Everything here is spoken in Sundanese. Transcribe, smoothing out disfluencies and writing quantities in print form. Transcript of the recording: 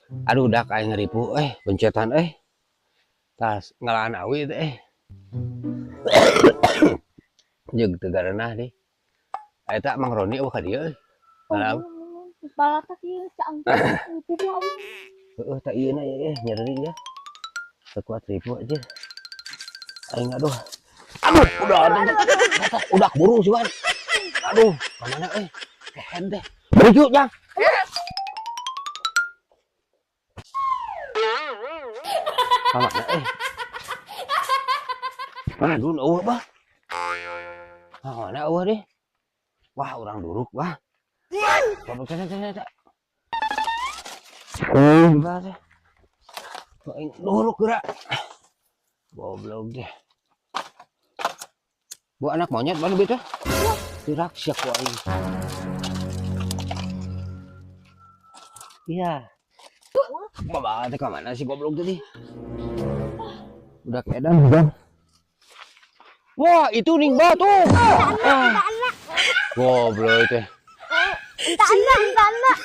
Aduh, dak aing ngeripu pencetan tas ngalaan awi teh Jeung teu garanah deh. Eta Mang Roni euweuh ka dieu euy. Ngalaan. Balatak ieu caang. Ripu awi. Heeh, tak ieu na ya nyeri ya. Teu kuat ripu aja. Aing aduh. Aduh, udah aduh. Udah buru sih, Wan. Aduh, kemana euy? Kehed deh. Balik yuk, Jang. Kamana eh? Aduh, euweuh bah. Ah, mana euweuh deh? Wah, urang duruk, bah. Goblok teh teh teh. Oh, bah teh. Aing duruk geura. Goblok deh. Bu anak monyet mana beta? Tirak siap ku aing. Iya. Bapak teh ka mana sih goblok tadi? Udah keedan bukan? Wah, itu ning batu. Ah. Goblok teh. Entah, entah, entah.